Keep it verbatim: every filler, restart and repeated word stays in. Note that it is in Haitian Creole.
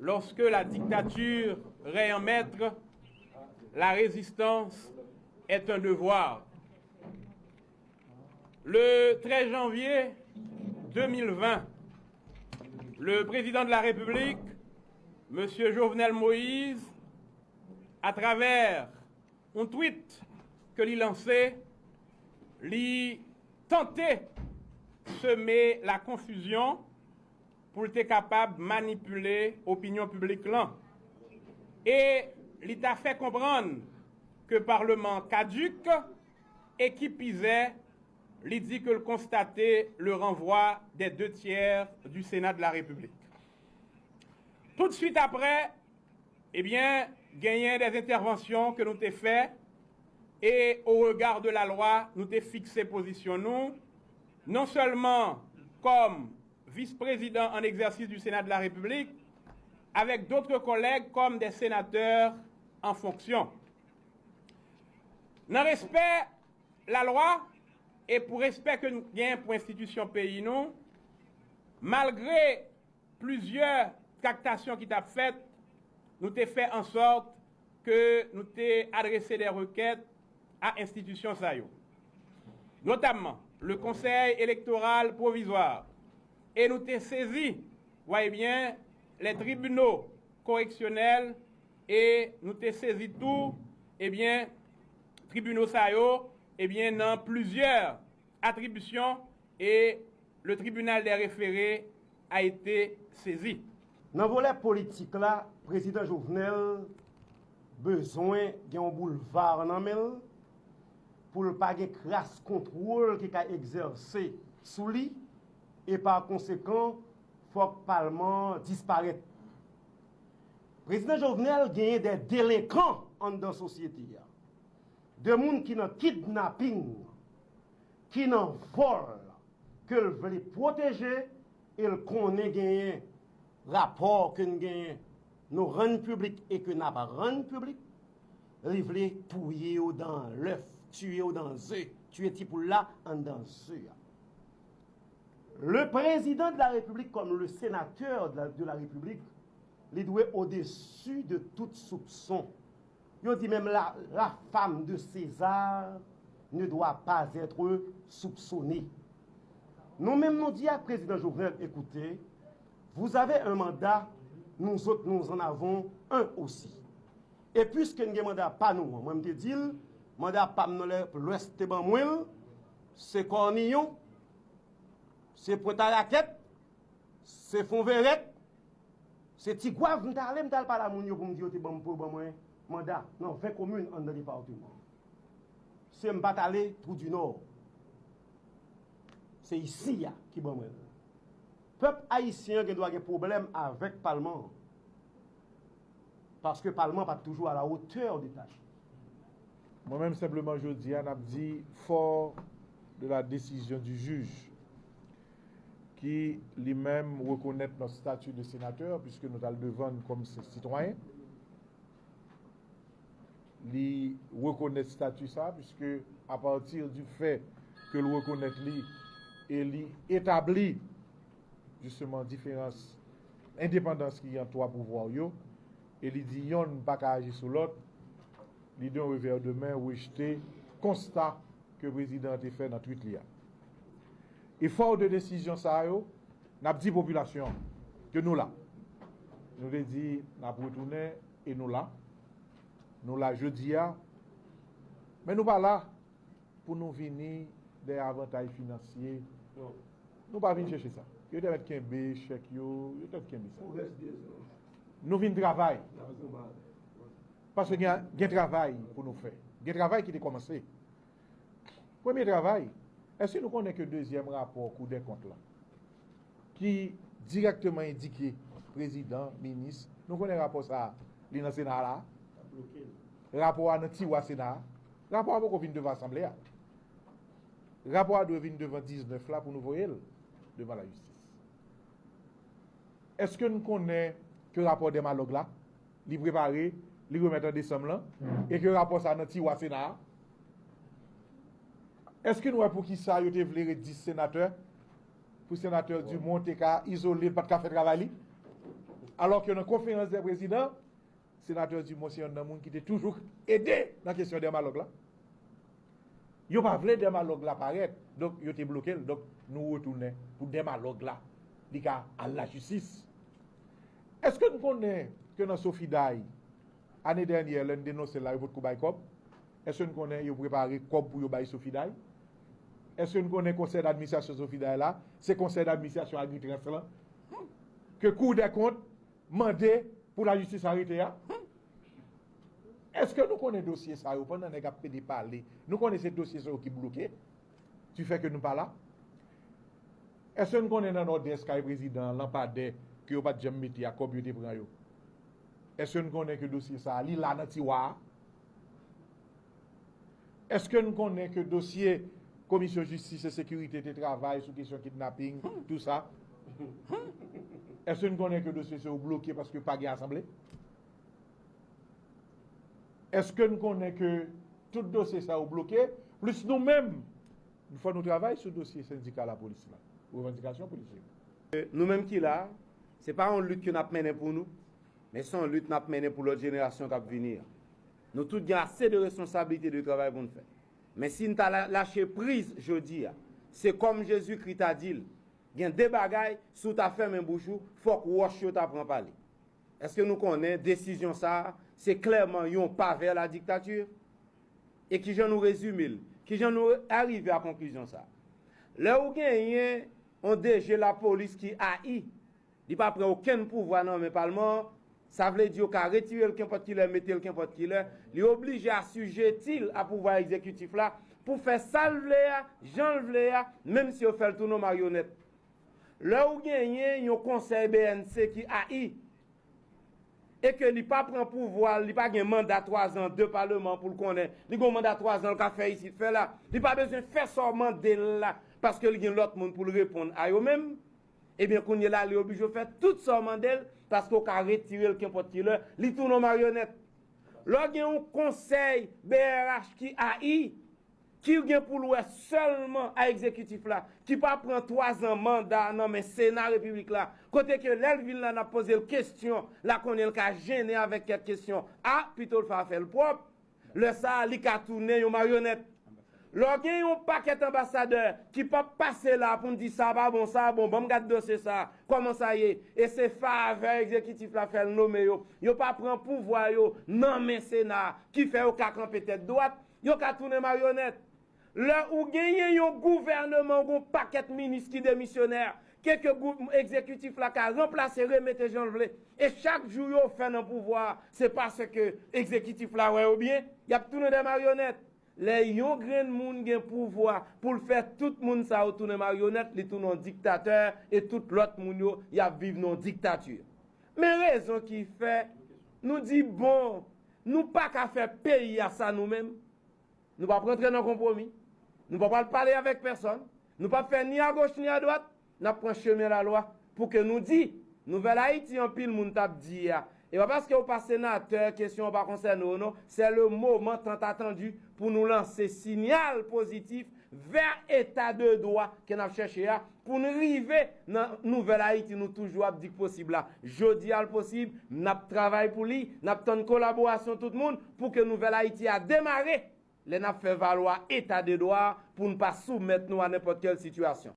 Lorsque la dictature règne en maître, la résistance est un devoir. Le treize janvier deux mille vingt, le président de la République, Monsieur Jovenel Moïse, à travers yon tweet ke li lanse, li tante seme la konfizyon pou l te kapab manipile opinyon piblik lan. E li ta fè konprann ke Parleman an kadik e ki pi zè, li di ke l konstate le renvoi des deux tiers du Sénat de la République. Tout de suite après, ebyen, genyen dè entèvansyon ke nou te fè, e, au regard de la loi, nou te fikse pozisyon nou, non sèlman kòm vis-prezidan an egzèsis du Sénat de la République, avec d'autres collègues comme des sénateurs en fonction. Nan respè lalwa e pou respè ke nou genyen pou enstitisyon peyi nou, malgre plizyè traktasyon ki t ap fèt, nou te fè an sòt ke nou te adrese de rekèt a enstitisyon sa yo, notamman le Conseil électoral provisoire, e nou te sezi, voyez bien, les tribunaux correctionnels, e nou te sezi tou, ebyen, tribinal sa yo, ebyen, nan plizyè atribisyon, e le tribunal des référés a été saisi. Nan volè politik la, prezidan Jovenel bezwen gen yon boulva nan men l pou l pa gen kras kontwòl ki ka egzèse sou li, e pa konsekan, fòk palman an disparèt. Prezidan Jovenel genyen de delenkan anndan sosyete a, de moun ki nan kidnaping, ki nan vòl, ke l vle pwoteje, e l konnen genyen rapò ke n genyen, nou rann piblik e ke n ap rann piblik, li vle touye yo dan lèf, tiye yo dan ze, tiye ti poul la anndan ze a. Le président de la République comme le sénateur de la, de la République, li dwe au-dessus de tout soupçon. Yo di menm la, la femme de César ne doit pas être soupçonnée. Nou menm nou di ak prezidan Jovenel, écoutez, vous avez un mandat, nous autres nous en avons un aussi. E piske n gen manda pa nou an, mwen m te di l, manda pa m nan lè, Lwès te ban mwen l, se Kòniyon, se Pwentarakèt, se Fonvèrèt, se Tigwav m t ale, m t al pale a moun yo pou m di yo te ban m, pou yo ban mwen manda nan ven komin anndan depatman. Se m pa t ale Twou di Nò. Se isi a ki ban mwen l. Pèp ayisyen an gen dwa gen pwoblèm avèk palman an. Paske palman pa t toujou à la hauteur de tâche. Mwen menm, senpleman, jodi a, n ap di fort de la décision du juge, ki li menm rekonèt notre statut de sénateur, puisque nou t al devan l kòm se sitwayen. Li rekonèt stati sa, puisque à partir du fait ke l rekonèt li e li etabli, justement, diferans, endepandans ki ant twa pouvwa yo, e li di yonn pa ka aji sou lòt, li d'un revers de main rejte konsta ke prezidan an te fè nan tweet li a. E fò de desizyon sa yo, n ap di popilasyon an ke nou la. Nou te di n ap retounen e nou la. Nou la jodi a. Men nou pa la pou nou vini dèyè avantay finansye. Non. Nou pa vin chèche sa. Yo te mèt kenbe chèk yo, yo te mèt kenbe sa. Nou vin travay. Paske gen, gen travay pou nou fè. Gen travay ki te kòmanse. Premye travay, èske nou konnen ke dezyèm rapò Kou dè Kont la, ki dirèkteman endike prezidan, minis, nou konnen rapò sa a, li nan Sena la? Rapò a nan tiwa Sena a. Rapò a poko vin devan Asanble a. Rapò a dwe vin devan diznèf la pou nou voye l devan lajistis. Èske n konnen ke rapò Dèmalòg la, li prepare, li remèt an desanm lan, e ke rapò sa a nan tiwa Sena a? Èske n wè poukisa yo te vle ret dis senatè? Pou senatè Dumont te ka izole, l pa t ka fè travay li? Alòske nan konferans dè prezidan, senatè Dumont se yonn nan moun ki te toujou ede nan kesyon dèmalòg la. Yo pa vle dèmalòg la parèt, donk yo te bloke l. Donk nou retounen pou dèmalòg la, li ka al lajistis. Èske n konnen ke nan Sofiday, ane dènyè, lè n denonse l la, yo potko bay kòb? Èske n konnen yo prepare kòb pou yo bay Sofiday? Èske n konnen konsèy dadministrasyon Sofiday la, se konsèy dadministrasyon Agritrans lan, ke Kou dè Kont mande pou lajistis arete a? Èske nou konnen dosye sa yo, pandan nèg ap pede pale, nou konnen se dosye sa yo ki bloke, ki fè ke nou pa la? Èske n konnen nan Nòdès kay prezidan an, lanpadè ke yo pa t janm mete a, kòb yo te pran yo? Èske n konnen ke dosye sa a, li la nan tiwa a? Èske n konnen ke dosye Komisyon Jistis e Sekirite te travay sou kesyon kidnaping, tou sa? Èske n konnen ke dosye sa yo bloke paske pa gen asanble? Èske n konnen ke tout dosye sa yo bloke, plis nou menm, fò nou travay sou dosye sendika lapolis la, revandikasyon polisye yo? Nou menm ki la, se pa yon lit ke n ap mennen pou nou, men se yon lit n ap mennen pou lòt jenerasyon k ap vini an. Nou tout gen ase de responsablite, de travay pou n fè. Men si n ta la- lache priz jodi a, se kòm Jezikri ta di l, gen de bagay, si w ta fèmen bouch ou, fòk wòch yo ta pran pale. Èske nou konnen desizyon sa a, se klèman yon pa vè la diktati? E kijan nou rezime l? Kijan nou arive a konklizyon sa a? Lè ou genyen yon D G lapolis ki ayi, li pa pran okenn pouvwa nan men palman an, sa vle di yo ka retire l kenpòt kilè, mete l kenpòt kilè, li oblije asijeti l a pouvwa egzekitif la pou fè sa l vle a, jan l vle a, menm si yo fè l tounen yon maryonèt. Lè ou genyen yon konsèy B N C ki ayi, e ke li pa pran pouvwa l, li pa gen manda twa zan de palman pou l konnen, li gen yon manda twa zan l ka fè isit, fè la, li pa bezwen fè sa w mande l la, paske li gen lòt moun pou l reponn a yo menm, ebyen kounye la, li oblije fè tout sa w mande l, paske w ka retire l kenpòt kilè, li tounen yon maryonèt. Lè w gen yon konsèy B R H ki ayi, ki gen pou l wè sèlman a egzekitif la, ki pa pran twa zan manda nan men Sena Repiblik la, kote ke lè l vin la, n ap poze l kesyon, la konnen l ka jennen avèk kèk kesyon. A, pito l fè afè l pwòp, lè sa a, li ka tounen yon maryonèt. Lè w gen yon pakèt anbasadè ki p ap pase la pou n di sa pa bon, sa bon, ban m gad dosye sa, kòman sa ye, e se favè egzekitif la fè l nome yo, yo pa pran pouvwa yo nan men Sena a, ki fè yo ka kanpe tèt dwat, yo ka tounen maryonèt. Lè ou genyen yon gouvèneman, ou gen yon pakèt minis ki demisyonè, ke ke gou- egzekitif la ka ranplase, remete jan l vle, e chak jou yo fè nan pouvwa a, se paske egzekitif la wè yo byen, y ap tounen de maryonèt. Lè yon grenn moun gen pouvwa pou l fè tout moun sa yo tounen maryonèt, li tounen yon diktatè, e tout lòt moun yo, y ap viv nan yon diktati. Men rezon ki fè nou di, bon, nou pa ka fè peyi a sa nou menm. Nou p ap rantre nan konpwomi. Nou pa pral pale avèk pèsonn. Nou p ap fè ni agoch ni adwat. N ap pran chemen lalwa pou ke nou di, Nouvèl Ayiti, anpil moun t ap di a. E pa paske w pa senatè, kesyon an pa konsène w non. C'est le moment tant attendu pou nou lanse siyal pozitif vè eta de dwa ke n ap chèche a, pou n rive nan Nouvèl Ayiti nou toujou ap di k posib la. Jodi a l posib, n ap travay pou li, n ap tann kolaborasyon tout moun pou ke Nouvèl Ayiti a demare. Lè n ap fè valwa eta de dwa a pou n pa soumèt nou a nenpòt kèl sitiyasyon.